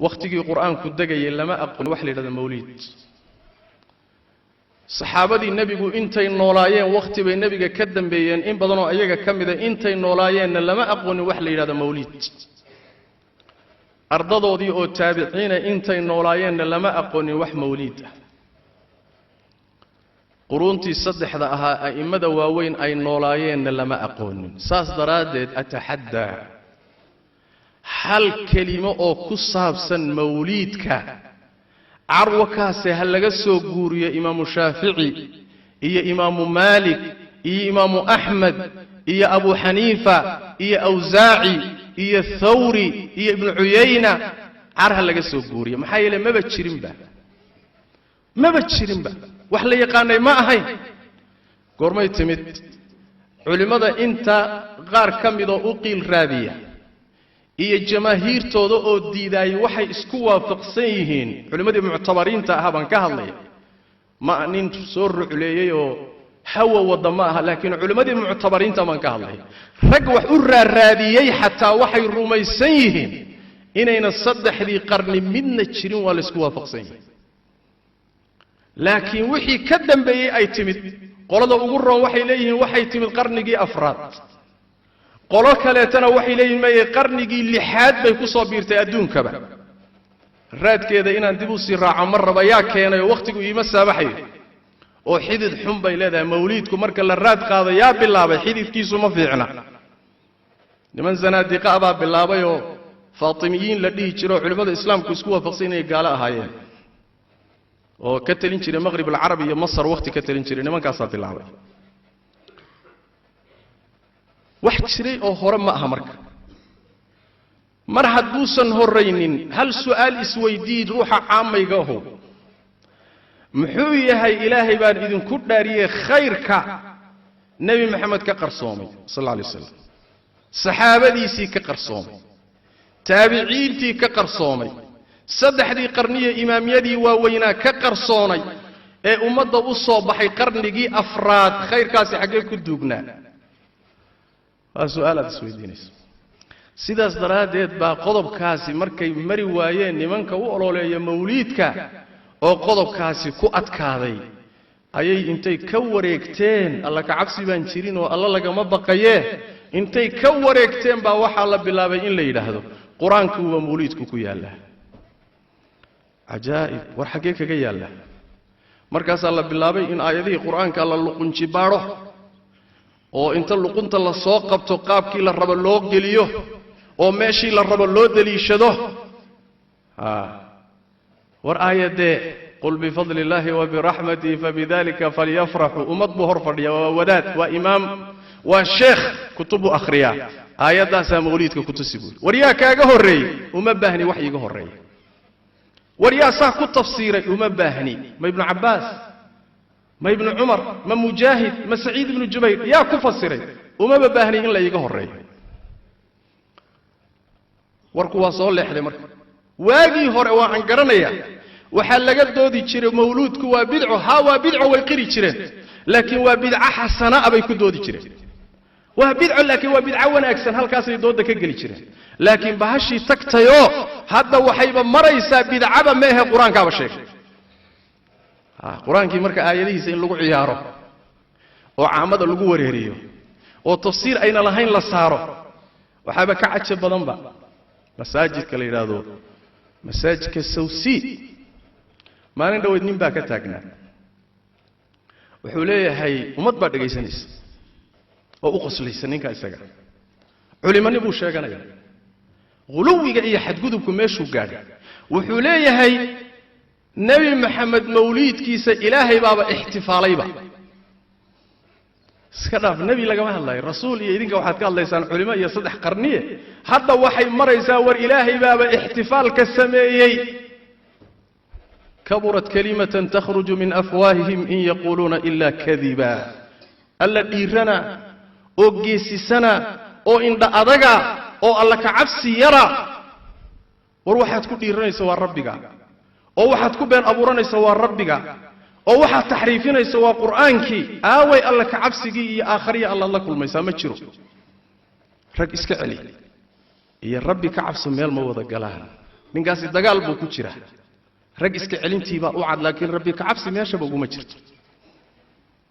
Wakhtigii Qur-aanku degayay lama aqoon wax la yidhahdo mawliid. Saxaabadii nebigu intay noolaayeen, wakhti bay nebiga ka dambeeyeen in badanoo iyaga ka mida, intay noolaayeenna lama aqoonin wax la yidhahdo mawliid. Ardadoodii oo taabiciina intay noolaayeenna lama aqoonin wax mawliid ah. Quruuntii saddexda ahaa a'immada waaweyn ay noolaayeenna lama aqoonin. Saas daraaddeed ataxaddaa hal kelimo oo ku saabsan mawliidka carwakaase ha laga soo guuriyo Imaamu Shaafici iyo Imaamu Maalik iyo Imaamu Axmed iyo Abu Xaniifa iyo Awsaaci iyo Thawri iyo Ibnu Cuyayna, car ha laga soo guuriyo. Maxaa yeele maba jirinba, maba jirinba, wax la yaqaanay ma ahayn. Goormay timid? Culimmada inta qaar ka midoo u qiil raadiya iyo jamaahiirtooda oo diidaayay waxay isku waafaqsan yihiin, culimmadii muctabariinta ahaa baan ka hadlaya, ma nin soo rucleeyey oo hawa wadda ma aha, laakiin culimmadii muctabariinta baan ka hadlaya. Rag wax u raaraadiyey xataa waxay rumaysan yihiin inayna saddexdii qarni midna jirin, waa laysku waafaqsan yihin. Laakiin wixii ka dambeeyey ay timid, qolada ugu roon waxay leeyihiin waxay timid qarnigii afraad, qolo kaleetana waxay leeyihin maye, qarnigii lixaad bay ku soo biirtay adduunkaba. Raadkeeda inaan dib u sii raaco ma raba, yaa keenay oo wakhtigu iima saabaxayo, oo xidid xun bay leedahay mawliidku. Marka la raad qaado yaa bilaabay, xididkiisu ma fiicna. Niman zanaadiqa baa bilaabayoo Faatimiyiin la dhihi jiro, culimmada islaamku isku waafaqsan inay gaalo ahaayeen, oo ka telin jiray Maqrib alcarabi iyo Masar wakhti ka telin jiray, nimankaasaa bilaabay. Wax jiray oo hore ma aha. Marka mar hadduusan horraynin, hal su'aal isweydii ruuxa caamayga ahow: muxuu yahay, Ilaahay baan idinku dhaariyey, khayrka Nebi Maxamed ka qarsoomay sal alla alay waslam, saxaabadiisii ka qarsoomay, taabiciintii ka qarsoomay, saddexdii qarniyo imaamyadii waaweynaa ka qarsoonay, ee ummadda u soo baxay qarnigii afraad? Khayrkaasi xaggee ku duugnaa? Waa su'aal aad isweydiinayso. Sidaas daraaddeed baa qodobkaasi markay mari waayeen nimanka u ololeeya mawliidka oo qodobkaasi ku adkaaday, ayay intay ka wareegteen, alla ka cabsi baan jirin oo alla lagama baqayee, intay ka wareegteen baa waxaa la bilaabay in la yidhaahdo Qur-aanku waa mawliidku ku yaallaa. Cajaa'ib, war xaggee kaga yaallaa? Markaasaa la bilaabay in aayadihii Qur-aanka la luqunji baadho, oo inta luqunta la soo qabto qaabkii la rabo loo geliyo oo meeshii la rabo loo deliishado. War aayadee? Qul bifadli illaahi wa biraxmatihi fabidalika falyafraxuu. Ummad buu hor fadhiya, waa wadaad, waa imaam, waa sheekh, kutub buu akhriyaa. Aayaddaasaa mawliidka ku tusi buuri. War yaa kaaga horreeyey? Uma baahni wax iiga horreeya. War yaa saa ku tafsiiray? Uma baahni. Ma Ibnu Cabbaas, ma Ibnu Cumar, ma Mujaahid, ma Saciid Ibnu Jubayr, yaa ku fasiray? Umaba baahni in la iiga horreeyo. Warku waa soo leexday. Marka waagii hore waan garanayaa, waxaa laga doodi jiray mawluudku waa bidco. Haa, waa bidco, way qiri jireen, laakiin waa bidco xasanaa bay ku doodi jireen. Waa bidco laakiin waa bidco wanaagsan, halkaasay doodda ka geli jireen. Laakiin bahashii tagtayoo hadda waxayba maraysaa bidcaba meehe, Qur-aankaaba sheegay. Qur-aankii marka aayadihiisa in lagu ciyaaro oo caamada lagu wareeriyo oo tafsiir ayna lahayn la saaro, waxaaba ka cajab badanba masaajidka la yidhaahdo masaajidka Sawsi. Maalin dhoweyd nin baa ka taagnaa, wuxuu leeyahay ummad baa dhegaysanaysa oo u qoslaysa. Ninka isaga culimani buu sheeganaya, huluwiga iyo xadgudubku meeshuu gaadhay. Wuxuu leeyahay Nebi Maxamed mawliidkiisa Ilaahay baaba ixtifaalayba. Iska dhaaf, nebi lagama hadlayo, rasuul iyo idinka waxaad ka hadlaysaan culimo iyo saddex qarniye. Hadda waxay maraysaa war Ilaahay baaba ixtifaalka sameeyey. Kaburat kalimatan takhruju min afwaahihim in yaquuluuna ila kadiba. Alla dhiirana oo geesisana oo indha adaga oo alla ka cabsi yara. War waxaad ku dhiiranaysa waa Rabbiga, oo waxaad ku been abuuranaysa waa Rabbiga, oo waxaad taxriifinaysa waa Qur'aankii. Aaway alla ka cabsigii iyo aakhariya allaad la kulmaysaa? Ma jiro. Rag iska celi iyo Rabbi ka cabso meel ma wada galaan. Ninkaasi dagaal buu ku jiraa, rag iska celintiibaa u cad, laakiin Rabbi ka cabsi meeshaba uguma jirto.